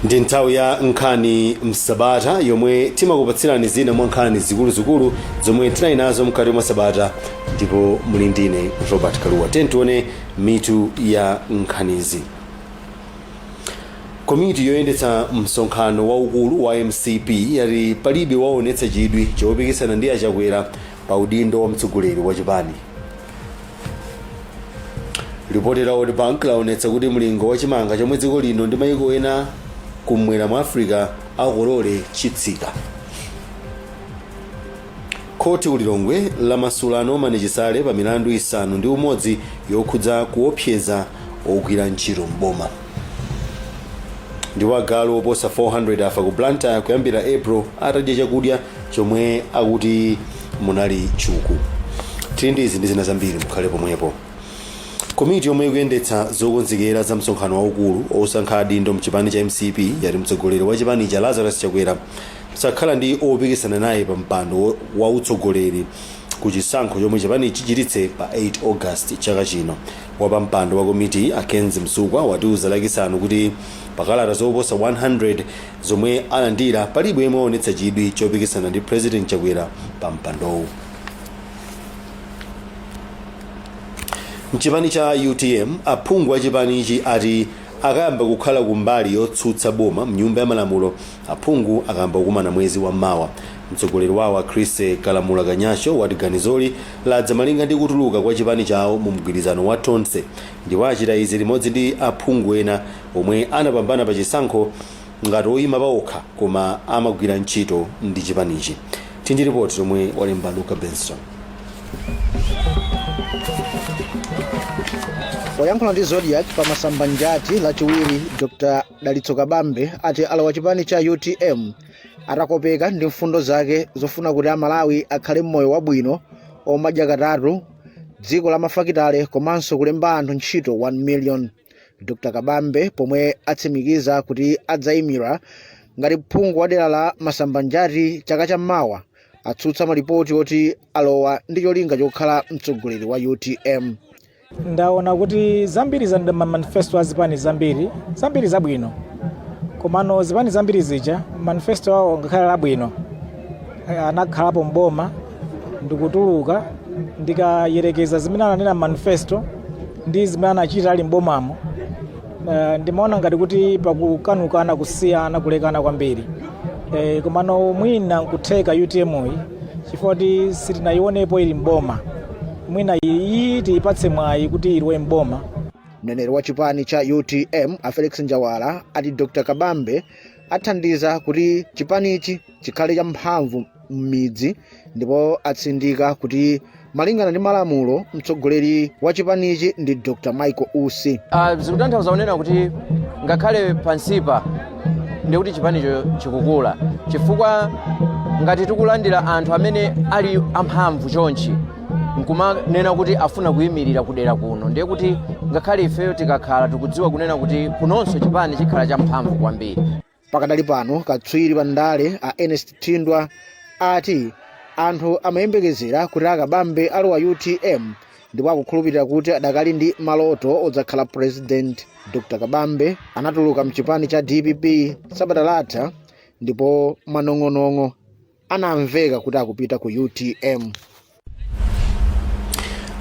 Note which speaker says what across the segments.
Speaker 1: Ndi nthawi ya Nkhani Msabata, yomwe timakupatsirani zina mwa nkhani zikuluzikulu zomwe tinali nazo mkati mwa sabata, ndipo muli ndine Robert Kaluwa. Tione mitu ya nkhanizi. Komiti yoyendetsa msonkhano waukulu wa MCP yati palibe waonetsa chidwi chopikisana ndi Achakwera pa udindo wa mtsogoleri wa chipani. Ripoti la World Bank laonetsa kuti mlingo wa chimanga chomwe dziko lino ndi mayiko ena kumwera mwa Africa akolole chitsika. Khoti ku Lilongwe lamasula Norman Chisale pa milandu 6 yokhudza kuopseza ogwira ntchito mboma. Ndipo agalu oposa 400 afa ku Blantyre kuyambira April atadya chakudya chomwe akuti munali chuku. Tili ndi izi ndi zina zambiri, mukhale pomwepo. Komiti yomwe ikuyendetsa zokonzekera za msonkhano waukulu osankha adindo mchipani cha MCP yati mtsogoleri wa chipani cha Lazarus Chakwera sakhala ndi opikisana naye pa mpando wa utsogoleri ku chisankho chomwe chipani chichititse pa 8 August chaka chino. Wapampando wa komiti, Akenzi Msukwa, watiuza Lachisanu kuti pakalata zoposa 100 zomwe alandira, palibe yemwe waonetsa chidwi chopikisana ndi President Chakwera pa mpandowu. Mchipani cha UTM, aphungu a chipanichi ati akayamba kukhala kumbali yotsutsa boma mnyumba ya malamulo aphungu akayamba kukumana mwezi wa mawa. Mtsogoleri wawo, Chris Kalamula Kanyasho, wati ganizoli ladza malinga ndi kutuluka kwa chipani chawo mu mgwirizano wa Tonse, ndipo achita izi limodzi ndi aphungu ena omwe anapambana pa chisankho ngati oyima paokha koma amagwira ntchito ndi chipanichi. Tindi ripoti lomwe walemba Luka Benson.
Speaker 2: Poyankhula ndi Zodiak pa Masambanjati Lachiwiri, Dr Dalitso Kabambe ati alowa chipani cha UTM atakopeka ndi mfundo zake zofuna kuti Amalawi akhale mmoyo wabwino, omadya katatu, dziko la mafakitale komanso kulemba anthu ntchito 1 million. Dr Kabambe, pomwe atsimikiza kuti adzayimira ngati phungu wa dera la Masambanjati chaka chammawa, atsutsa malipoti oti alowa ndi cholinga chokhala mtsogoleri wa UTM.
Speaker 3: Ndaona kuti zambiri za manifesto a zipani zambiri, zambiri zabwino, komano zipani zambiri zija manifesto awo ngakhale labwino, anakhalapo mboma ndikutuluka. Ndikayerekeza zimene ananena manifesto ndi zimene anachita ali mbomamo, ndimaona ngati kuti pakukanukana, kusiyana, kulekana kwambiri. Komano mwina nkutheka UTM iyi, chifukwa kuti sitinayionepo ili mboma, mwina iyi tiyipatse mwayi kuti ilowe mboma.
Speaker 2: Mneneri wa chipani cha UTM, a Felix Njawala, ati Dr Kabambe athandiza kuti chipanichi chikhale champhamvu m'midzi, ndipo atsindika kuti malingana ndi malamulo, mtsogoleri wa chipanichi ndi Dr Michael Usi.
Speaker 4: Zikutanthauza kunena kuti ngakhale pansipa ndikuti chipanicho chikukula, chifukwa ngati tikulandira anthu amene ali amphamvu chonchi nkumanena kuti afuna kuyimirira kudera kuno, ndiye kuti ngakhale ifeyo tikakhala tikudziwa kunena kuti kunonso chipani chikhala champhamvu kwambiri.
Speaker 2: Pakadali pano, katswiri pa ndale a Ernest Thindwa ati anthu amayembekezera kuti Akabambe alowa UTM, ndipo akukhulupirira kuti adakali ndi maloto odzakhala president. Dr Kabambe anatuluka mchipani cha DPP sabata latha, ndipo manong'onong'o anamveka kuti akupita ku UTM.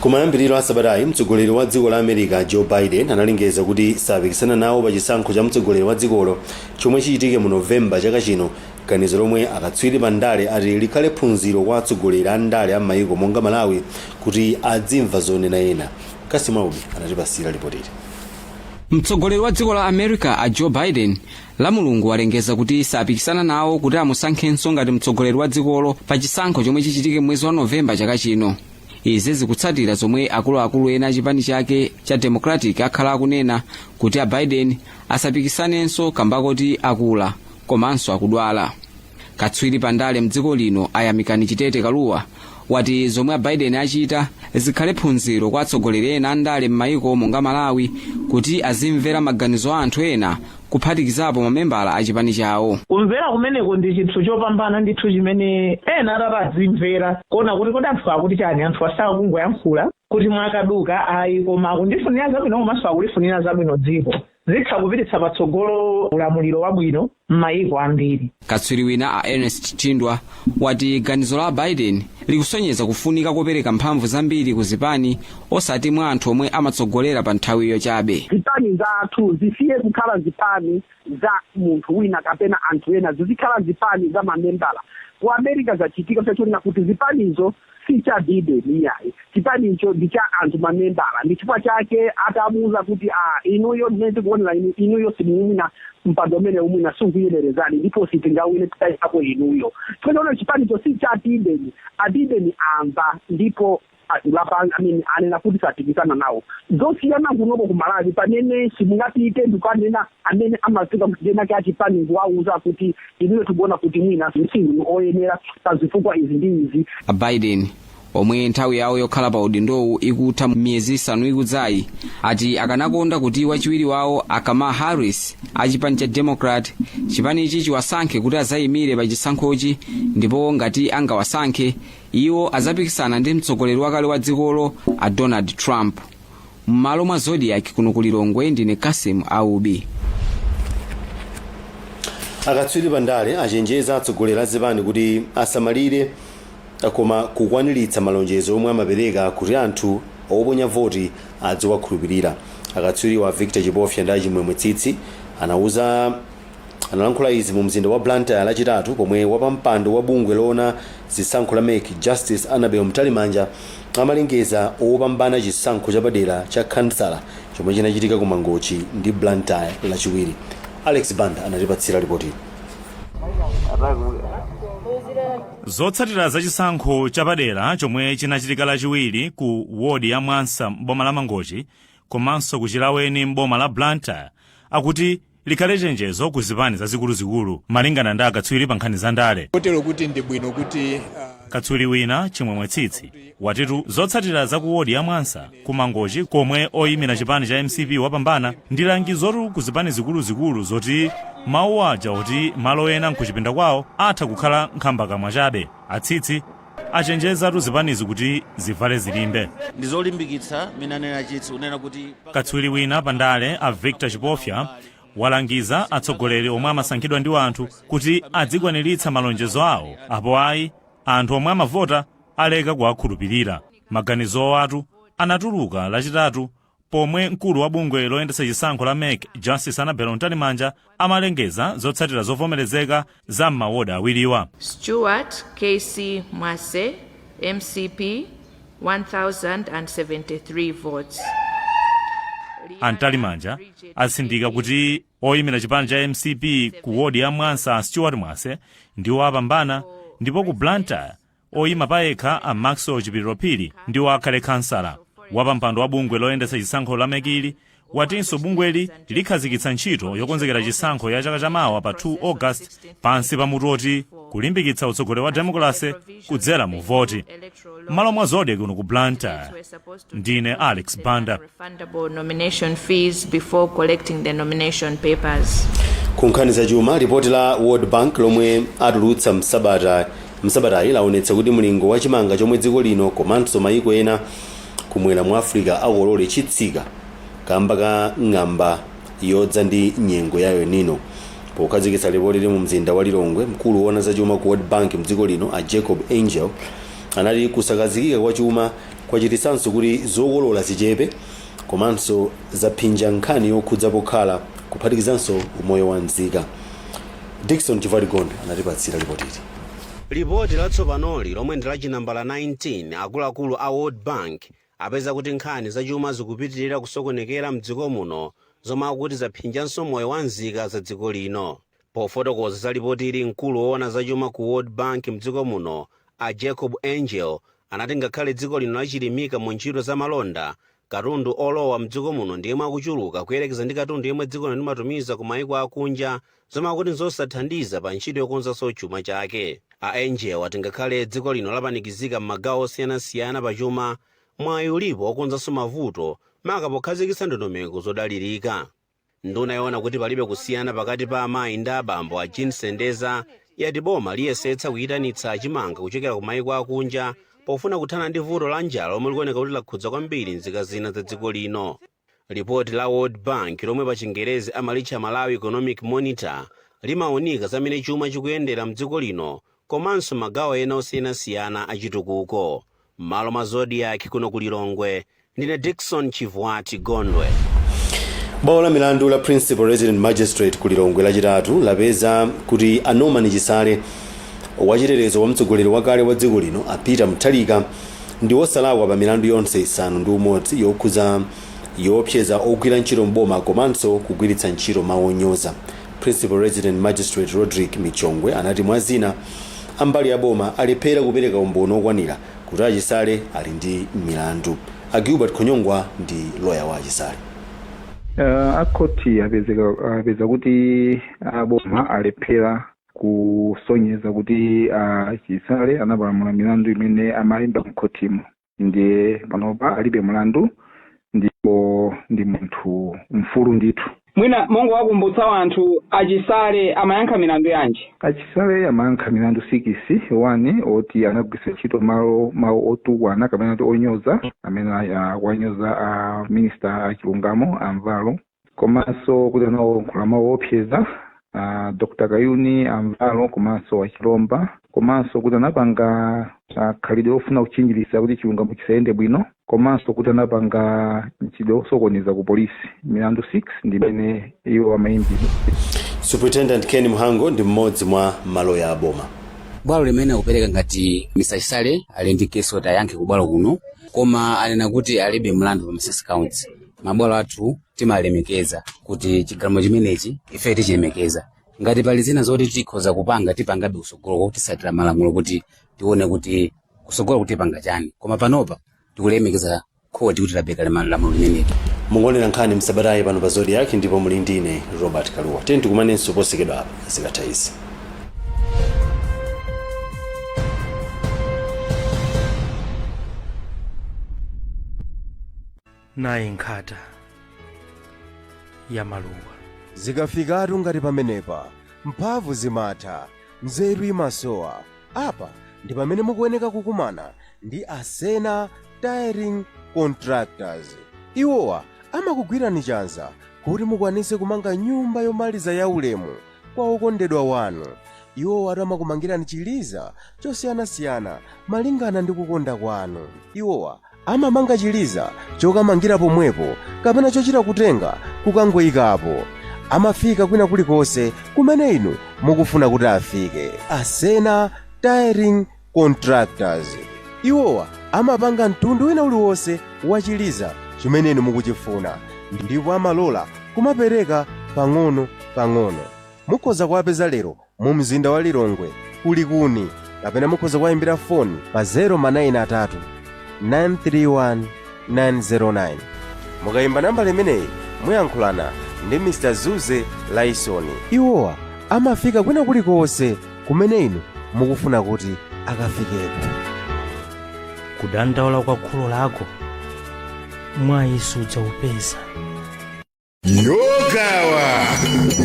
Speaker 1: Kumayambiriro a sabatayi, mtsogoleri wa dziko la America Joe Biden analengeza kuti sapikisana nawo pa chisankho cha mtsogoleri wa dzikolo chomwe chichitike mu Novemba chaka chino, ganizo lomwe akatswiri pa ndale ati likhale phunziro kwa atsogoleri a ndale a m'mayiko monga Malawi kuti adzimva zonena ena. Kasimaubi anatipasira ripotili.
Speaker 5: Mtsogoleri wa dziko la America a Joe Biden la Mulungu walengeza kuti sapikisana nawo kuti amusankhenso ngati mtsogoleri wa dzikolo pa chisankho chomwe chichitike mwezi wa Novemba chaka chino. Izi zikutsatira zomwe akuluakulu ena a chipani chake cha Democratic akhala akunena kuti a Biden asapikisanenso kamba koti akula komanso akudwala. Katswiri pa ndale mdziko lino Ayamikani Chitete Kaluwa wati zomwe a Biden achita zikhale phunziro kwa atsogoleri ena a ndale m'mayiko monga Malawi kuti azimvera maganizo a anthu ena, kuphatikizapo mamembala a chipani chawo.
Speaker 6: Kumvera kumeneko ndi chinthu chopambana ndithu chimene ena atati azimvera, kuona kuti kodi anthu akuti chani. Anthu asakungoyankhula kuti mwakaduka ayi, koma akundifunira zabwino komanso akulifunira zabwino dziko. Zitha kupititsa patsogolo ulamuliro wabwino m'mayiko ambiri.
Speaker 5: Katswiri wina a Ernest Chindwa wati ganizo la Biden likusonyeza kufunika kopereka mphamvu zambiri ku zipani, osati mwa anthu omwe amatsogolera pa nthawiyo chabe.
Speaker 7: Zipani zathu zisiye kukhala zipani za munthu wina kapena anthu ena, zizikhala zipani za mamembala. Ku America zachitika chachonena kuti zipanizo si cha Biden iyayi, chipanicho ndi cha anthu, mamembala. Ndi chifukwa chake atamuuza kuti, "Ah, inuyo mmene tikuonera inu, inuyo simuwina mpando umene, umwina sikuyenerezani ndipo sitingawine titayikapo inuyo." Chifukwa chipanicho si cha Biden. A Biden amva ndipo I mean, anena kuti sapikisana nawo. Zosiyana kunoko ku Malawi, pamene simungapite ndikukanena amene amafika kutenake achipani nkuwauza kuti inuyo tikuona kuti mwina sinu oyenera pa zifukwa izi ndi izi.
Speaker 5: A Biden, omwe nthawi yawo yokhala pa udindowu ikutha miyezi 5 ikudzayi, ati akanakonda kuti wachiwiri wawo a Kamala Harris a chipani cha Democrat, chipanichi chiwasankhe kuti azayimire pa chisankhochi, ndipo ngati angawasankhe iwo azapikisana ndi mtsogoleri wakale wa dzikolo a Donald Trump. M'malo mwa Zodiak kuno ku Lilongwe, ndine Kasim Aubi.
Speaker 1: Akatswiri pandale achenjeza atsogoleri a zipani kuti asamalire koma kukwaniritsa malonjezo omwe amapereka kuti anthu oponya voti adziwakhulupirira. Akatswiri wa Victor Chipofya ndi Achimwemwe Tsitsi analankhula izi mu mzinda wa Blantyre Lachitatu, pomwe wapampando wa bungwe loona zisankho la MEC, Justice Annabel Mtalimanja, amalengeza opambana chisankho chapadera cha kansala chomwe chinachitika ku Mangochi ndi Blantyre Lachiwiri. Alex Banda anatipatsira ripoti.
Speaker 8: Zotsatira za chisankho chapadera chomwe chinachitika Lachiwiri ku wodi ya Mwansa m'boma la Mangochi komanso ku Chilaweni m'boma la Blantyre akuti likhale chenjezo ku zipani zazikuluzikulu, malingana ndi akatswiri pa nkhani za ndale.
Speaker 9: Kotero kuti ndi bwino kuti
Speaker 8: Katswiri wina Chimwemwe Tsitsi watitu zotsatira za ku wodi ya Mwansa ku Mangochi, komwe oyimira chipani cha MCP wapambana, ndi langizotu ku zipani zikuluzikulu zoti mawu aja oti malo ena nkuchipinda kwawo atha kukhala nkhambakamwa chabe. Atsitsi achenjezatu zipanizi kuti zivale zilimbe.
Speaker 10: Ndi zolimbikitsa mene anena Chitsi kunena kuti
Speaker 8: Katswiri wina pandale a Victor Chipofya walangiza atsogoleri omwe amasankhidwa ndi anthu kuti adzikwaniritsa malonjezo awo, apo ayi anthu omwe amavota aleka kuwakhulupirira. Maganizo atu anatuluka Lachitatu pomwe mkulu wa bungwe loyendetsa chisankho la MEC, Justice Annabel Mtalimanja, amalengeza zotsatira zovomerezeka za m'mawoda awiriwa.
Speaker 11: Stuart KC Mwase, MCP, 1073 votes.
Speaker 8: Amtalimanja atsindika kuti oyimira chipani cha MCP ku wodi ya Mwansa, Stuart Mwase, ndiwo apambana, ndipo ku Blantyre oyima payekha a Maxwell Chipiliro Phiri ndiwo akhale kansala. Wapampando wa bungwe loyendetsa chisankho la MEC watinso bungweli likhazikitsa ntchito yokonzekera chisankho ya chaka chamawa pa 2 August pansi pa mutu oti kulimbikitsa utsogoleri wa demokrasi kudzera mu voti. M'malo mwa Zodiak kuno ku Blantyre, ndine Alex Banda.
Speaker 11: Refundable nomination fees before collecting the nomination papers.
Speaker 1: Ku nkhani zachuma, ripoti la World Bank lomwe atulutsa msabatayi laonetsa kuti mlingo wa chimanga chomwe dziko lino komanso mayiko ena kumwera mu Africa akolole chitsika kamba ka ng'amba yodza ndi nyengo ya El Nino. Pokhazikitsa ripoti mu mzinda wa Lilongwe, mkulu woona zachuma ku World Bank mdziko lino a Jacob Angel anati kusakazikika kwa chuma kwachitisanso kuti zokolola zichepe komanso zaphinja nkhani yokhudza pokhala, kuphatikizanso umoyo wa nzika. Dickson Chivaligondo anatipatsira ripotili.
Speaker 12: Lipoti latsopanoli, lomwe ndi lachinambala 19, akuluakulu a World Bank apeza kuti nkhani zachuma zikupitirira kusokonekera mdziko muno, zomwe akuti zaphinjanso moyo wa nzika za dziko lino. Pofotokoza za lipotili, mkulu woona zachuma ku World Bank mdziko muno a Jacob Angel anati ngakhale dziko lino lachilimika mu ntchito za malonda, katundu olowa mdziko muno ndiyemwe akuchuluka kuyerekeza ndi katundu yemwe dziko lino limatumiza ku mayiko akunja, zomwe akuti nzosathandiza pa ntchito yokonzanso chuma chake. A Angel ati ngakhale dziko lino lapanikizika m'magawo osiyanasiyana pachuma, mwayi ulipo wokonzanso mavuto, maka pokhazikitsa ndondomeko zodalirika. Nduna yoona kuti palibe kusiyana pakati pa amayi ndi abambo a Jean Sendeza yati boma liyesetsa kuyitanitsa chimanga kuchokera ku mayiko akunja pofuna kuthana ndi vuto la njala lomwe likuoneka kuti lakhudza kwambiri nzika zina za dziko lino. Lipoti la World Bank, lomwe pa Chingerezi amalitcha Malawi Economic Monitor, limawunika zamene chuma chikuyendera mdziko lino komanso magawo ena osiyanasiyana achitukuko. M'malo mwa Zodiak kuno ku Lilongwe, ndine Dickson Chivwati Gondwe.
Speaker 1: Bwalo la milandu la Principal Resident Magistrate ku Lilongwe Lachitatu lapeza kuti a Norman Chisale, wachitetezo wa mtsogoleri wakale wa dziko lino a Peter Mutharika, ndi wosalakwa pa milandu yonse 6 yokhuza yoopseza ogwira ntchito mboma komanso kugwiritsa ntchito mawu onyoza. Principal Resident Magistrate Rodrick Michongwe anati, mwa zina, ambali ya boma alephera kupereka umboni okwanira kuti aChisale ali ndi milandu. A Gilbert Khonyongwa ndi loya wa aChisale.
Speaker 13: Akhoti apeza kuti aboma alephera kusonyeza kuti Chisale anapalamula milandu imene amalimba mkhotimo, ndiye panopa alibe mlandu ndipo ndi munthu mfulu ndithu.
Speaker 14: Mwina mongowakumbutsa anthu, aChisale amayankha milandu yanji?
Speaker 13: AChisale amayankha milandu 6. 1, oti anagwiritsa ntchito malo mawu otukwana kapena kuti onyoza, amene akuwanyoza a minister achilungamo amvalo, komanso kuti anayankhula mawu opseza Dr Kayuni, amvalo komanso achilomba, komanso kuti anapanga khalidwe lofuna kutchinjiriza kuti chilungamo chisayende bwino, komanso kuti anapanga mchitidwe osokoneza ku polisi. Milandu 6 ndi imene iwo amayimbidwa.
Speaker 1: Superintendent Ken Mhango ndi mmodzi mwa maloya aboma.
Speaker 15: Bwalo limene akupereka ngati Mr Chisale ali ndi kesi oti ayankhe ku bwalo kuno, koma anena kuti alibe mlandu pa 6 counts. Mabwalo athu timalemekeza kuti chigamulo chimenechi ife tichilemekeza. Ngati pali zina zoti tikhoza kupanga, tipangabe kusogolo, tisatira malamulo kuti tione kuti kusogolo kuti tipanga chani, koma panopa tikulemekeza khoti kuti lapereka lamulo limeneli.
Speaker 1: Mungonera nkhani msabatayi pano pa Zodiak, ndipo muli ndine Robert Kaluwa. Tiyeni tikumanenso posachedwa apa zikatha izi.
Speaker 16: Nayi nkhata ya maluwa.
Speaker 17: Zikafikatu ngati pamenepa, mphamvu zimatha, nzeru imasowa. Apa ndi pamene mukuyeneka kukumana ndi Asena Tiling Contractors. Iwowa amakugwirani chanza kuti mukwanise kumanga nyumba yomaliza ya ulemu kwa okondedwa wanu. Iwowa amakumangirani chiliza chosiyanasiyana malingana ndi kukonda kwanu. Iwowa amamanga chiliza chokamangira pomwepo kapena chochita kutenga kukangoyikapo. Amafika kwina kulikonse kumene inu mukufuna kuti afike. Asena Tiling Contractors, iwowa amapanga mtundu wina uliwonse wa chiliza chimene inu mukuchifuna, ndipo amalola kumapereka pang'ono pang'ono. Mukhoza kuwapeza lero mu mzinda wa Lilongwe kulikuni, kapena mukhoza kuwayimbira foni pa 093 931 909. Mukayimba nambala imeneyi, muyankhulana ndi Mr Zuze Laisoni. Iwowa amafika kwina kulikonse kumene inu mukufuna kuti akafikepo.
Speaker 16: Kudandaula kwa kholo lako mwayi sudzaupeza.
Speaker 18: Yogawa,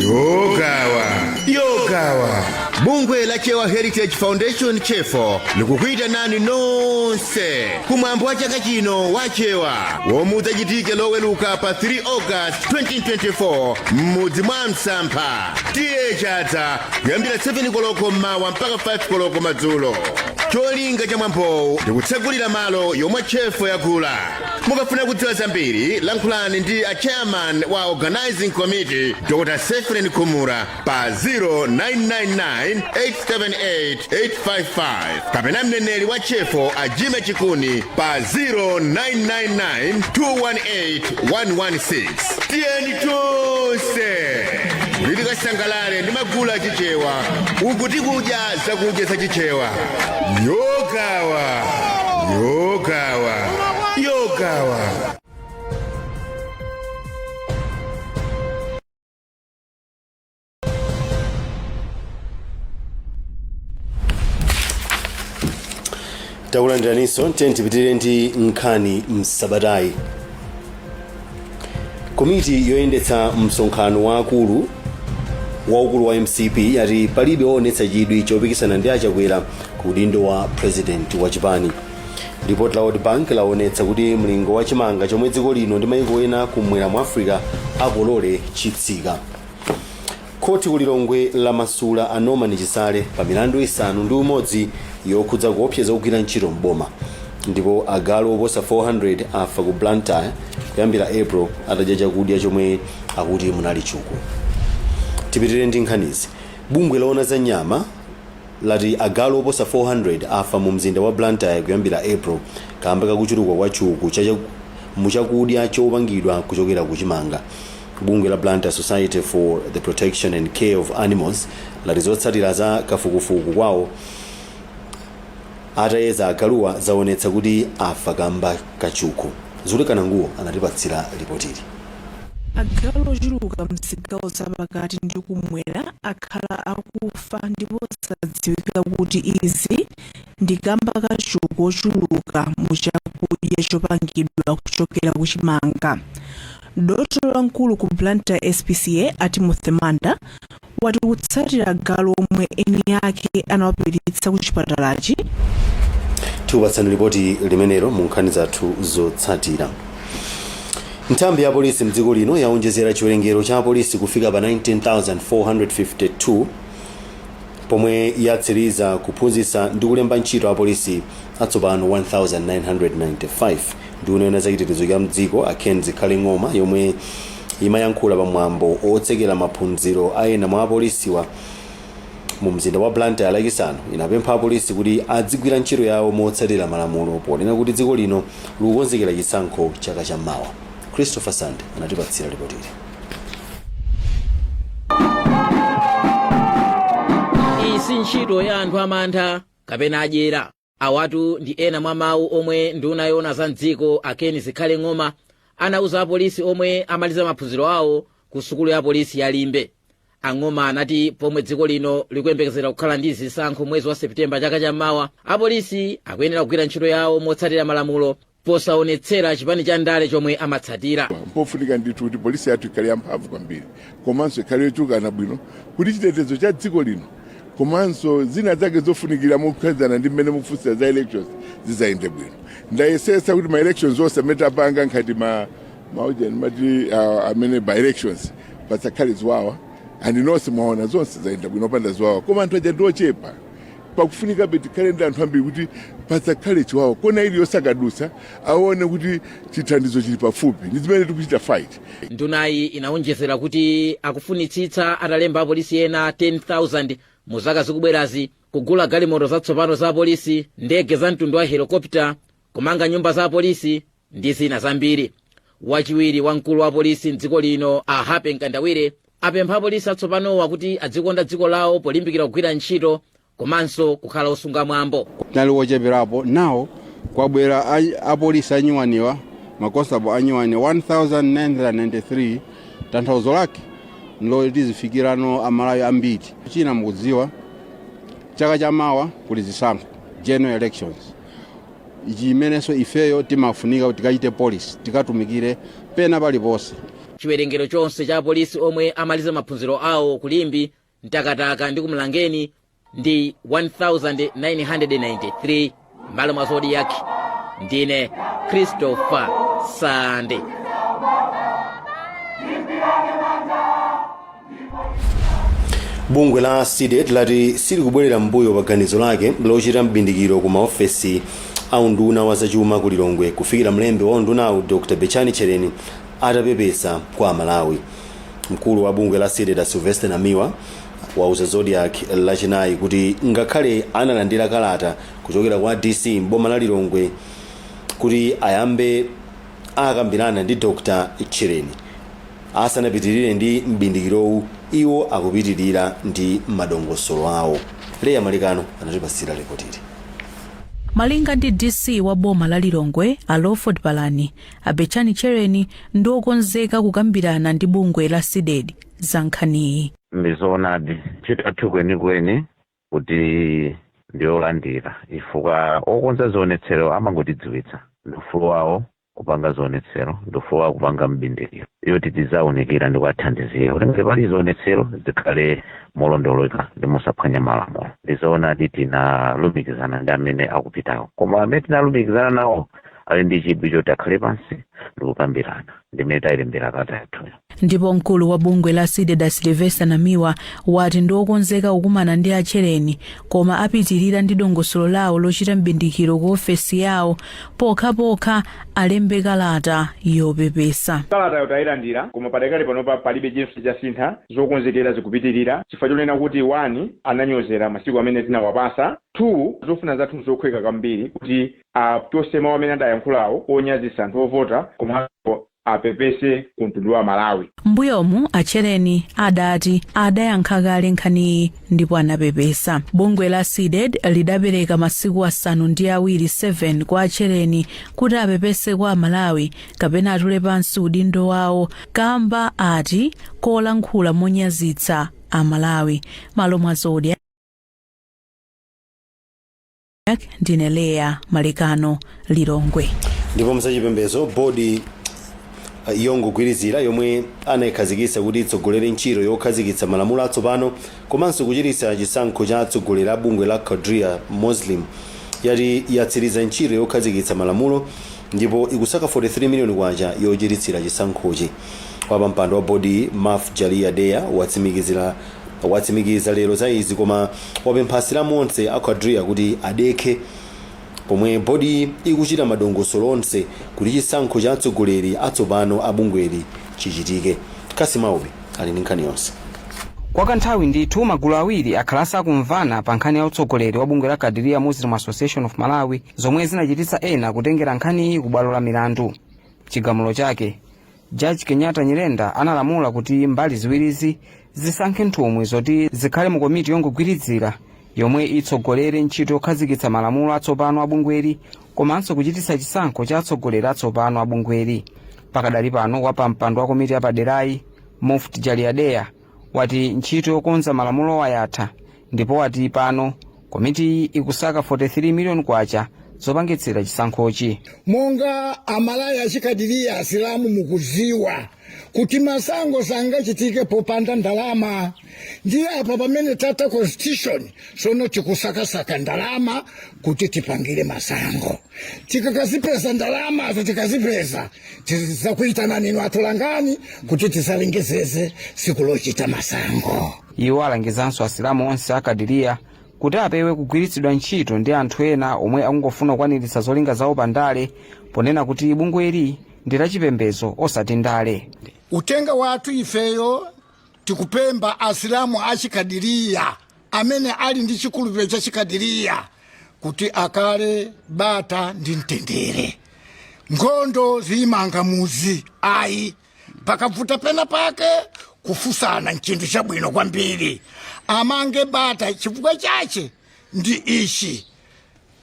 Speaker 18: yogawa, yogawa! Bungwe la Chewa Heritage Foundation, CHEFO, likukuyitanani nonse kumwambo wa chaka chino wa Chewa womwe udzachitike Loweluka pa 3 August 2024 m'mudzi mwa Msampha, T/A Chadza, kuyambira 7 koloko mmawa mpaka 5 koloko madzulo. Cholinga cha mwambowu ndikutsegulira malo yomwe CHEFO yagula. Mukafuna kudziwa zambiri, lankhulani ndi a chairman wa organizing committee, Dr Sefren Kumura, pa 0999 878 855, kapena mneneri wa CHEFO a Jime Chikuni pa 0999 218 116. Tiyeni tonse kuti tikasangalale ndi magulu achichewa uku tikudya zakudya zachichewa. Yogawa, yogawa, yogawa!
Speaker 1: Takulandiraninso. Tiyeni tipitirire ndi nkhani msabatayi. Komiti yoyendetsa msonkhano waukulu wa MCP yati palibe woonetsa chidwi chopikisana ndi aChakwera ku udindo wa president wa chipani. Ripoti la World Bank laonetsa kuti mlingo wa chimanga chomwe dziko lino ndi maiko ena kumwera mu Africa akolole chitsika. Khoti ku Lilongwe lamasula a Norman Chisale pa milandu 61 yokhudza kuopseza kugwira ntchito mboma. Ndipo agalu oposa 400 afa ku Blantyre kuyambira April atadya chakudya chomwe akuti munali chuku. Tipitirire ndi nkhanizi. Bungwe loona za nyama lati agalu oposa 400 afa mu mzinda wa Blantyre kuyambira April kamba kakuchuluka kwa chuku muchakudya chopangidwa kuchokera kuchimanga. Bungwe la Blantyre Society for the Protection and Care of Animals lati zotsatira za kafukufuku kwawo atayeza agaluwa zaonetsa kuti afa kamba kachuku. Zulekana Nguwo anatipatsira ripotili.
Speaker 19: Agalu ochuluka mzigawo zapakati ndi kumwera akhala akufa ndipo zadziwika kuti izi ndi kamba kachuku ochuluka mu chakudya chopangidwa kuchokera kuchimanga. Dotolo wamkulu ku Blantyre SPCA, a Timothy Manda, wati kutsatira agalu omwe eni ake anawapititsa ku chipatalachi.
Speaker 1: Tikupatsani ripoti limenelo mu nkhani zathu zotsatira. Nthambi ya polisi mdziko lino yaonjezera chiwerengero cha apolisi kufika pa 19,452 pomwe yatsiriza kuphunzitsa ndi kulemba ntchito apolisi atsopano 1995. Nduna yoona zachitetezo cha mdziko, a Ken Zikhale Ng'oma, yomwe imayankhula pamwambo otsekera maphunziro a ena mwa apolisiwa mu mzinda wa Blantyre Lachisanu, inapempha apolisi kuti adzigwira ntchito yawo motsatira malamulo, ponena kuti dziko lino likukonzekera chisankho chaka chammawa. Christopher Sande anatipatsira ripotili.
Speaker 20: Iyi si ntchito ya anthu amantha kapena adyera. Awatu ndi ena mwa mawu omwe nduna yoona za mdziko, a Ken Zikhale Ng'oma, anauza apolisi omwe amaliza maphunziro awo ku sukulu ya polisi ya Limbe. A Ng'oma anati pomwe dziko lino likuyembekezera kukhala ndi zisankho mwezi wa Septemba chaka chammawa, apolisi akuyenera kugwira ntchito yawo motsatira malamulo posaonetsera chipani cha ndale chomwe amatsatira.
Speaker 21: Mpofunika ndithu kuti polisi yathu ikhale yamphamvu kwambiri komanso ikhale yochulukana bwino kuti chitetezo cha dziko lino komanso zina zake zofunikira mokhuzana ndi mmene mukufunsira za elections zizayende bwino. Ndayesesa kuti ma elections onse amene tapanga nkhati ma maujeni mati amene by elections pasakhale ziwawa, and nonse mwaona zonse zayenda bwino opanda ziwawa, koma anthu aja ndi ochepa. Pakufunikabe tikhale ndi anthu ambiri kuti pasakhale chiwawa, kona iliyonse akadutsa aone kuti chithandizo chili pafupi ndi zimene tikuchita fight.
Speaker 20: Ndunayi inawonjezera kuti akufunitsitsa atalemba apolisi ena 10,000 mu zaka zikubwerazi, kugula galimoto zatsopano za apolisi, ndege za mtundu wa helicopter, kumanga nyumba za apolisi ndi zina zambiri. Wachiwiri wa mkulu wa polisi mdziko lino, a Happy Mkandawire, apempha apolisi atsopanowa kuti adzikonda dziko lawo polimbikira kugwira ntchito komanso kukhala osunga mwambo.
Speaker 22: Tinali wocheperapo, nawo kwabwera apolisi anyuwaniwa, maconstable anyuwani 1993. Tanthauzo lake ndilo tizifikirano Amalawi ambiri. China mukudziwa, chaka chamawa kuli zisankho, general elections, chimenenso ifeyo timafunika kuti tikachite polisi, tikatumikire pena paliponse.
Speaker 20: Chiwerengero chonse cha apolisi omwe amaliza maphunziro awo ku Limbe, Mtakataka ndi kumlangeni ndi 1993. M'malo mwa Zodiak, ndine Christopher Sande.
Speaker 1: Bungwe la CDEDI lati silikubwerera mbuyo pa ganizo lake lochita m'bindikiro ku maofesi a unduna wa zachuma ku Lilongwe kufikira mlembi wa undunawu, Dr Betchani Tchereni, atapepesa kwa Amalawi. Mkulu wa bungwe la CDEDI, Sylvester Namiwa, wauza Zodiak Lachinayi kuti ngakhale analandira kalata kuchokera kwa DC m'boma la Lilongwe kuti ayambe akambirana ndi Dr Tchereni asanapitirire ndi m'bindikirowu, iwo akupitirira ndi madongosolo awo. Leya Malikano anatipasira ripotili.
Speaker 23: Malinga ndi DC wa boma la Lilongwe, a Lawford Palani, a Betchani Tchereni ndi okonzeka kukambirana ndi bungwe la CDEDI za nkhaniyi.
Speaker 24: Ndizoonadi, ntchito yathu kwenikweni kuti ndiyolandira, chifukwa okonza zionetsero amangotidziwitsa ndi ufulu wawo. Kupanga zionetsero ndi ufulu wa kupanga mbindikiro yoti tizawunikira ndi kuwathandizira kuti ngati pali zionetsero zikhale molondoloka ndi mosaphwanya malamulo. Ndizoonadi, tinalumikizana ndi amene akupitawo, koma amene tinalumikizana nawo ali ndi chidwi choti akhale pansi ndikukambirana, ndimene tayilembera kalata yathuyo.
Speaker 23: Ndipo mkulu wa bungwe la CDEDI, Sylvester Namiwa, wati ndi okonzeka kukumana ndi achereni, koma apitirira ndi dongosolo lawo lochita mbindikiro ku ofesi yawo pokhapokha alembe kalata yopepesa.
Speaker 2: Kalatayo tayilandira, koma padakali panopa palibe chinthu chasintha. Zokonzekera zikupitirira chifukwa chonena kuti 1, ananyozera masiku amene tinawapasa; 2, zofuna zathu zokhweka kwambiri, kuti achose mawu amene adayankhulawo onyazisa anthu ovota komanso apepese ku mtundu wa Malawi.
Speaker 23: Mbuyomu achereni adati adayankha kale nkhaniyi ndipo anapepesa. Bungwe la CDEDI lidapereka masiku 7 7 kwa achereni kuti apepese kwa Amalawi kapena atule pansi udindo wawo kamba ati kolankhula monyazitsa Amalawi. Malo mwa Zodiak, ndine Leya Malekano, Lilongwe.
Speaker 1: Ndipo mzachipembedzo, bodi yongogwirizira yomwe anayikhazikitsa kuti itsogolere ntchito yokhazikitsa malamulo atsopano komanso kuchititsa chisankho cha atsogoleri a bungwe la Quadria Muslim yati yatsiriza ntchito yokhazikitsa malamulo ndipo ikusaka 43 miliyoni kwacha yochititsira chisankhochi. Wapampando wa bodi, Maf Jalia Deya, watsimikiza lero za izi, koma wapempha Asilamu onse a Quadria kuti adekhe pomwe bodi ikuchita madongosolo onse kuti chisankho cha atsogoleri atsopano a bungweli chichitike. Kasimaubi ali ndi nkhani yonse.
Speaker 5: Kwa kanthawi ndithu magulu awiri akhala asakumvana pa nkhani ya utsogoleri wa bungwe la Quadria Muslim Association of Malawi, zomwe zinachititsa ena kutengera nkhaniyi ku bwalo la milandu. Chigamulo chake, Jaji Kenyatta Nyirenda analamula kuti mbali ziwirizi zisankhe nthumwi zoti zikhale mu komiti yongogwirizira yomwe itsogolere ntchito yokhazikitsa malamulo atsopano a bungweli komanso kuchititsa chisankho cha atsogoleri atsopano a bungweli. Pakadali pano, wapampando wa komiti yapaderayi, Mufti Jaliadeya, wati ntchito yokonza malamulo yatha ndipo wati pano komitiyi ikusaka 43 miliyoni kwacha zopangitsira chisankhochi.
Speaker 3: Monga Amalawi achikadiriya, Asilamu, mukuziwa kuti masango sangachitike popanda ndalama. Ndiye apa pamene tata constitution, sono tikusakasaka ndalama kuti tipangire masango. Tikakazipeza ndalamazo, tikazipeza, tizakuitana ninu atulangani kuti tisalengezeze siku lochita masango.
Speaker 5: Iwo alangizanso Asilamu onse akadiriya kuti apewe kugwiritsidwa ntchito ndi anthu ena omwe akungofuna kukwaniritsa zolinga zawo pandale, ponena kuti bungweli ndi lachipembedzo osati ndale.
Speaker 3: Utenga wathu ifeyo, tikupemba Asilamu achikadiriya amene ali ndi chikhulupiriro cha chikadiriya kuti akale bata ndi mtendere. Nkhondo ziyimanga muzi ayi. Pakavuta pena pake, kufusana nchinthu chabwino kwambiri. Amange bata. Chifukwa chache ndi ichi: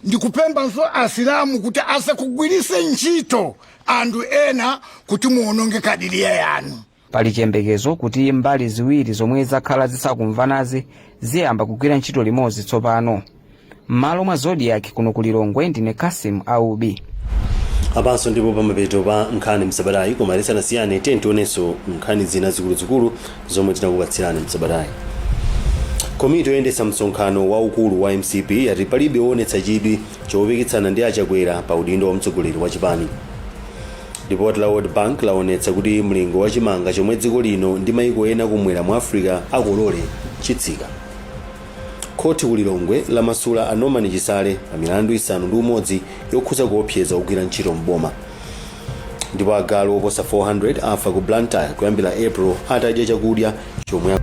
Speaker 3: ndikupembanso Asilamu kuti asakugwirise ntchito anthu ena kuti muononge kadiriya yanu.
Speaker 5: Pali chiyembekezo kuti mbali ziwiri zomwe zakhala zisakumvanazi ziyamba kugwira ntchito limodzi tsopano. M'malo mwa Zodiak kuno ku Lilongwe, ndine Kasim Aubi.
Speaker 1: Apanso ndipo pamapeto pa nkhani msabatayi, koma tisanasiyane, tiye tionenso nkhani zina zikuluzikulu zomwe tinakupatsirani msabatayi. Komiti yoyendetsa msonkhano waukulu wa MCP yati palibe woonetsa chidwi chopikisana ndi Achakwera pa udindo wa mtsogoleri wa chipani. Ripoti la World Bank laonetsa kuti mlingo wa chimanga chomwe dziko lino ndi maiko ena kumwera mu Africa akolole chitsika. Khoti ku Lilongwe lamasula a Norman Chisale pa milandu 61 yokhuza kuopseza ogwira ntchito mboma. Ndipo agalu oposa 400 afa ku Blantyre kuyambira April atadya chakudya chomwe